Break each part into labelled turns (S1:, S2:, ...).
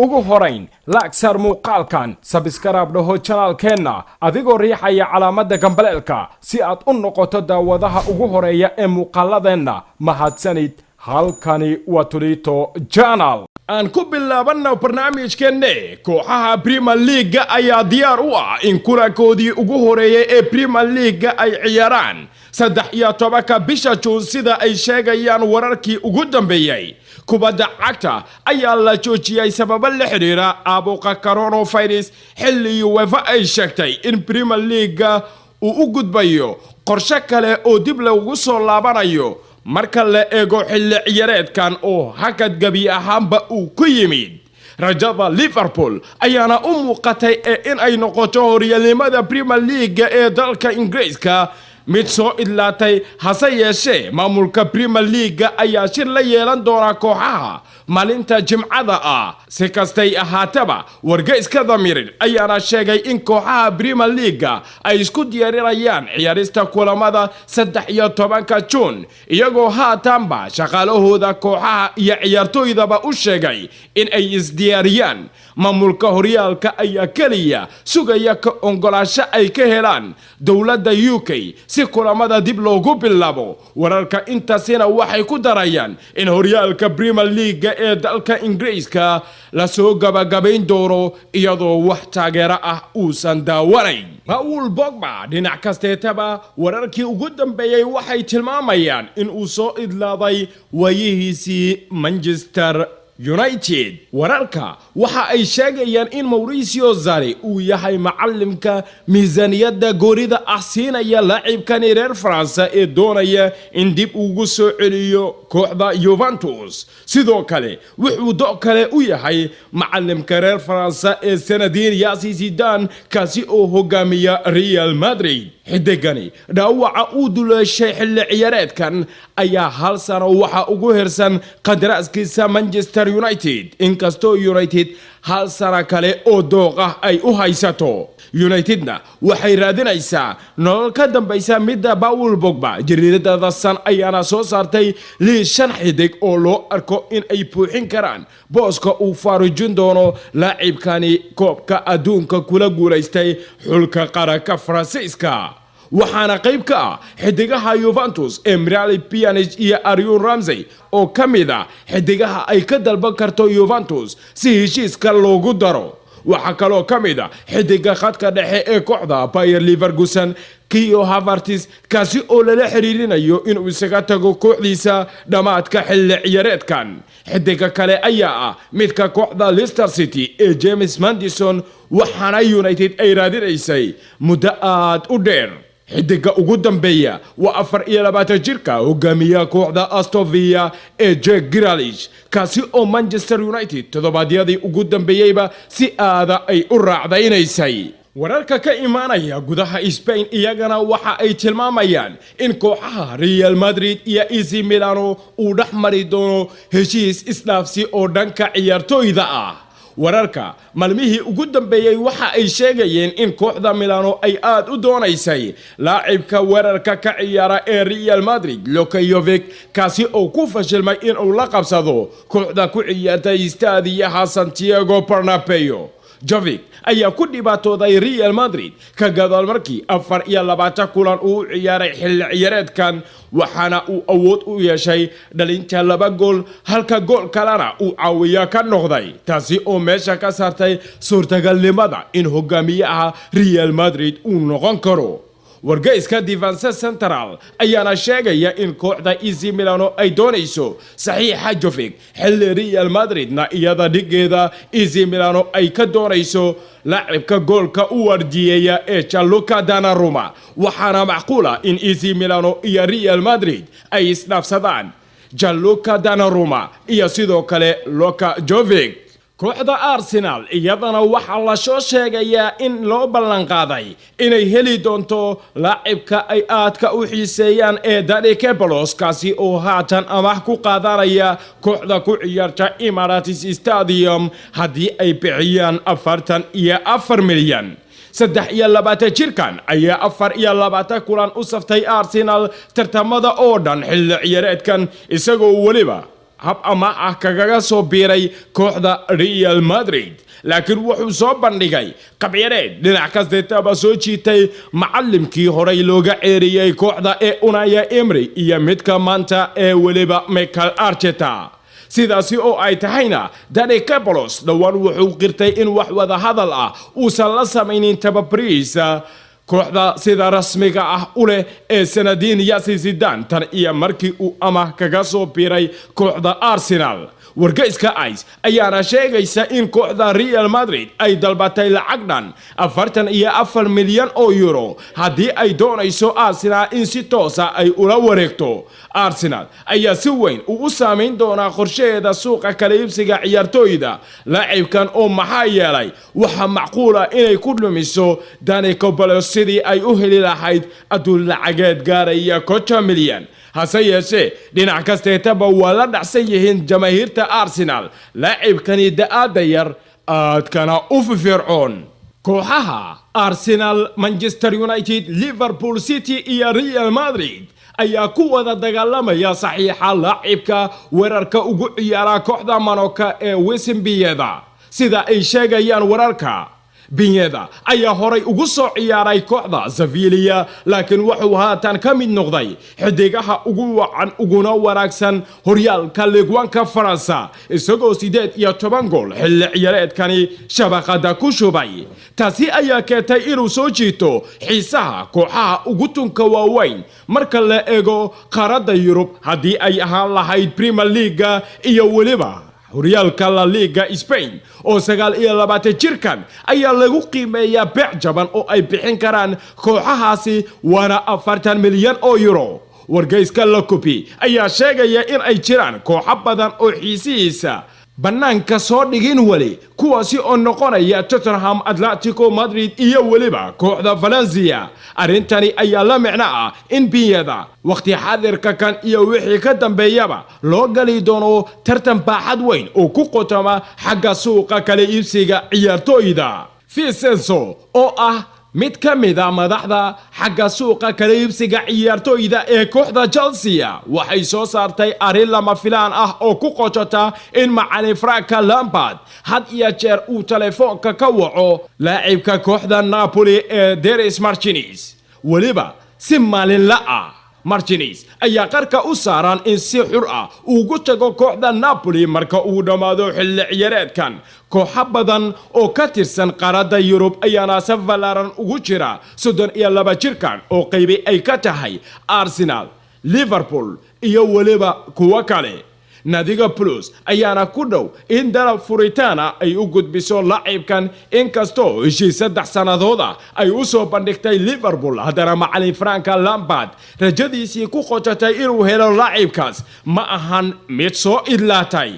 S1: Ugu horayn like saar muuqaalkan, subscribe dhaho channelkeenna adigoo riixaya calaamadda gambaleelka si aad u noqoto daawadaha ugu horeeya ee muuqaaladeenna. Mahadsanid. Halkani waa Tulito Channel. Aan ku bilaabanna barnaamijkeenne. Kooxaha Premier League-ga ayaa diyaar u ah in kulankoodii ugu horeeyay ee Premier League-ga ay ciyaaraan 13-ka bisha Juun, sida ay sheegayaan wararkii ugu dambeeyey. Kubadda cagta ayaa la joojiyey sababo la xidhiira caabuqa coronavirus, xilli UEFA ay sheegtay in Premier League-ga uu u gudbayo qorshe kale oo dib lagu soo laabanayo marka la eego xilli ciyaareedkan oo hakad gebi ahaanba uu ku yimid. Rajada Liverpool ayaana u muuqatay ee in ay noqoto horyaalnimada Premier League ee dalka Ingiriiska mid soo idlaatay. Hase yeeshee, maamulka Premier League ayaa shir la yeelan doona kooxaha maalinta Jimcada ah. Si kastay ahaataba, wargeyska The Mirror ayaana sheegay in kooxaha Premier League ay isku diyaarinayaan ciyaarista kulamada 13-ka Juun, iyagoo haatanba shaqaalahooda kooxaha iyo ciyaartooydaba u sheegay in ay isdiyaariyaan. Maamulka horyaalka ayaa keliya sugaya ka ogolaansho ay ka helaan dowladda UK si kulamada dib loogu bilaabo. Wararka intaasina waxay ku darayaan in horyaalka Premier League ee dalka Ingiriiska lasoo gabagabayn doono iyadoo wax taageero ah uusan daawanayn Paul Pogba. Dhinac kasteetaba, wararkii ugu dambeeyey waxay tilmaamayaan in uu soo idlaaday waayihiisii Manchester United. Wararka waxa ay sheegayaan in Mauricio Sarri uu yahay macalimka miisaaniyadda goorida ah siinaya laacibkani reer Faransa ee doonaya in dib ugu soo celiyo kooxda Juventus. Sidoo kale wuxuu do kale u yahay macalimka reer Faransa ee Zinedine Yasi Zidane, kaasi oo hogaamiya Real Madrid. Xidigani dhaawaca uu duleeshay xilli ciyaareedkan ayaa hal sano waxa ugu hirsan qandaraaskiisa Manchester United, inkastoo United hal sano kale oo dooq ah ay u haysato. Unitedna waxay raadinaysaa nolol ka dambaysa midda Paul Pogba. Jariidada The Sun ayaana soo saartay liis shan xidig oo loo arko in ay buuxin karaan booska uu faarujin doono laacibkani koobka adduunka kula guulaystay xulka qaranka Faransiiska. Waxaana qayb ka ah xidigaha Juventus ee Miralem Pjanic iyo Aaron Ramsey oo ka mid ah xidigaha ay ka dalban karto Juventus si heshiiska loogu daro. Waxaa kaloo ka mid ah xidiga khadka dhexe ee kooxda Bayer Leverkusen, Kai Havertz, kaasi oo lala xiriirinayo inuu isaga tago kooxdiisa dhammaadka xilli ciyaareedkan. Xidiga kale ayaa ah midka kooxda Leicester City ee James Maddison, waxaana United ay raadinaysay muddo aad u dheer. Xidiga ugu dambeeya waa 24 jirka hogaamiyaha kooxda Aston Villa ee Jack Grealish, kaasi oo Manchester United toddobaadyadii ugu dambeeyeyba si aada ay u raacdaynaysay. Wararka ka imaanaya gudaha Spain iyagana waxa ay tilmaamayaan in kooxaha Real Madrid iyo AC Milano uu dhex mari doono heshiis isdhaafsi oo dhanka ciyaartooyda ah. Wararka maalmihii ugu dambeeyey waxa ay sheegayeen in kooxda Milano ay aad u doonaysay laacibka weerarka ka ciyaara ee Real Madrid, Luka Jovic, kaasi oo ku fashilmay inuu la qabsado kooxda ku ciyaartay istaadiyaha Santiago Bernabeu. Jovic ayaa ku dhibaatooday Real Madrid ka gadaal markii 24 kulan uu u ciyaaray xilli ciyaareedkan, waxaana uu awood u yeeshay dhalinta laba gool, halka gool kalena uu caawiya ka noqday, taasi oo meesha ka saartay suurtagalnimada in hogaamiyaha Real Madrid uu noqon karo. Wargeyska Defensa Central ayaana sheegaya in kooxda AC Milano ay doonayso saxiixa Jovic, xilli Real Madridna iyada dhigeeda AC Milano ay ka doonayso laacibka goolka u wardiyeeya ee Gianluca Donnarumma. Waxaana macquula in AC Milano iyo Real Madrid ay isdhaafsadaan Gianluca Donnarumma iyo sidoo kale Luka Jovic. Kooxda Arsenal iyadana waxaa la soo sheegayaa in loo ballanqaaday inay heli doonto laacibka ay aadka u xiiseeyaan ee Dani Ceballos, kaasi oo haatan amaah ku qaadanaya kooxda ku ciyaarta Emirates Stadium haddii ay bixiyaan 44 milyan. 23 jirkan ayaa 24 kulan u saftay Arsenal tartamada oo dhan xilli ciyaareedkan, isagoo weliba Hab ama ah kagaga soo biiray kooxda Real Madrid, laakiin wuxuu soo bandhigay qabyareed dhinac kasteetaba soo jiitay macalimkii horey looga ceeriyey kooxda ee Unai Emery iyo midka maanta ee weliba Mikel Arteta. Sidaasi oo ay tahayna, Dani Ceballos dhowaan wuxuu qirtay in wax wada hadal ah uusan la samaynin tababarihiisa kooxda sida rasmiga ah u leh ee Zinedine Yasi Zidane tan iyo markii uu amah kaga soo biiray kooxda Arsenal. Wargeyska AS ayaana sheegaysa in kooxda Real Madrid ay dalbatay lacag dhan 44 milyan oo euro haddii ay doonayso Arsenal in si toosa ay ula wareegto. Arsenal ayaa si weyn uu u saameyn doonaa qorshaheeda suuqa kala iibsiga ciyaartooyda laacibkan, oo maxaa yeelay waxaa macquula inay ku lumiso Dani Ceballos sidii ay u heli lahayd adduun lacageed gaaraya 50 milyan. Hase yeeshee, dhinac kasteetaba waa la dhacsan yihiin jamaahiirta Arsenal laacibkani da'aada yar aadkana u firfircoon. Kooxaha Arsenal, Manchester United, Liverpool, City iyo Real Madrid ayaa ku wada dagaalamaya saxiixa laacibka weerarka ugu ciyaara kooxda Monaco ee Wissam Pineda. Sida ay sheegayaan wararka, Pineda ayaa horay ugu soo ciyaaray kooxda Sevilla, laakiin wuxuu haatan ka mid noqday xidigaha ugu wacan uguna wanaagsan horyaalka Ligue 1-ka Faransa, isagoo 18 gool xilli ciyaareedkani shabaqada ku shubay. Taasi ayaa keentay inuu soo jiito xiisaha kooxaha ugu tunka waaweyn marka la eego qaaradda Yurub, haddii ay ahaan lahayd Premier League-ga iyo weliba horyaalka La Liga Spain, oo 29 jirkan ayaa lagu qiimeeyaa beec jaban oo ay bixin karaan kooxahaasi, waana 40 milyan oo euro. Wargeyska L'Equipe ayaa sheegaya in ay jiraan kooxo badan oo xiisihiisa bannaanka soo dhigin weli, kuwaasi oo noqonaya Tottenham, Atletico Madrid iyo weliba kooxda Valencia. Arrintani ayaa la micno ah in Pineda wakhti xaadirka kan iyo wixii ka dambeeyaba loo gali doono tartan baaxad weyn oo ku qotoma xagga suuqa kala iibsiga ciyaartooyda. Vincenzo oo ah mid ka mida madaxda xagga suuqa kala iibsiga ciyaartooyda ee kooxda Chelsea waxay soo saartay arrin lama filaan ah oo ku qotota in macalin Frank Lampard had iyo jeer uu telefoonka ka waco laacibka kooxda Napoli ee Denis Martinez, weliba si maalinla ah. Martinez ayaa qarka u saaran in si xur ah ugu tago kooxda Napoli marka uu dhammaado xilli ciyaareedkan. Kooxo badan oo ka tirsan qaaradda Yurub ayaana safalaaran ugu jira 32 jirkan, oo qaybi ay ka tahay Arsenal, Liverpool iyo weliba kuwo kale. Nadiga Blues ayaana ku dhow in dalab furitaana ay u gudbiso laacibkan. Inkastoo heshiis 3 sannadood ah ay u soo bandhigtay Liverpool, haddana macalin Frank Lampard rajadiisii ku qotatay inuu helo laacibkaas ma ahan mid soo idlaatay.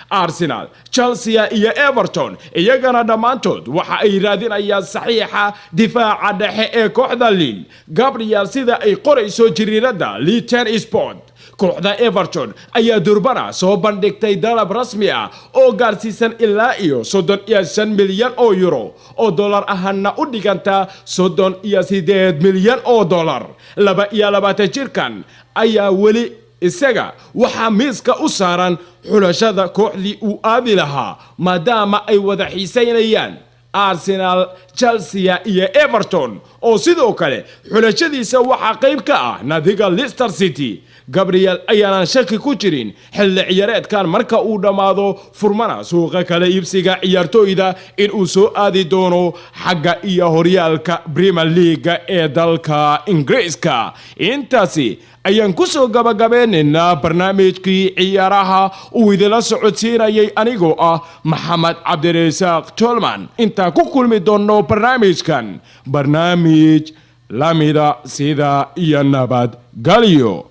S1: Arsenal, Chelsea iyo Everton iyagana dhammaantood waxa ay raadinayaan saxiixa difaaca dhexe ee kooxda Lille, Gabriel, sida ay qorayso jariirada Le Temps Sport. Kooxda Everton ayaa durbana soo bandhigtay dalab rasmi ah oo gaarsiisan ilaa iyo 35 milyan oo euro, oo dollar ahaana u dhiganta 38 milyan oo dollar. 22 jirkan ayaa weli isaga waxaa miiska u saaran xulashada kooxdii uu aadi lahaa, maadaama ay wada xiisaynayaan Arsenal, Chelsea iyo Everton, oo sidoo kale xulashadiisa waxaa qayb ka ah nadiga Leicester City. Gabriel ayaanan shaki ku jirin xilli ciyaareedkan marka uu dhammaado furmana suuqa kala iibsiga ciyaartooyda inuu soo aadi doono xagga iyo horyaalka Premier League-ga ee dalka Ingiriiska. Intaasi ayaan ku soo gabagabeynaynaa barnaamijkii ciyaaraha uu idinla socodsiinayay anigoo ah Maxamed Cabdirasaaq Tolman. Intaan ku kulmi doonno barnaamijkan barnaamij lamida, sida iyo nabadgalyo.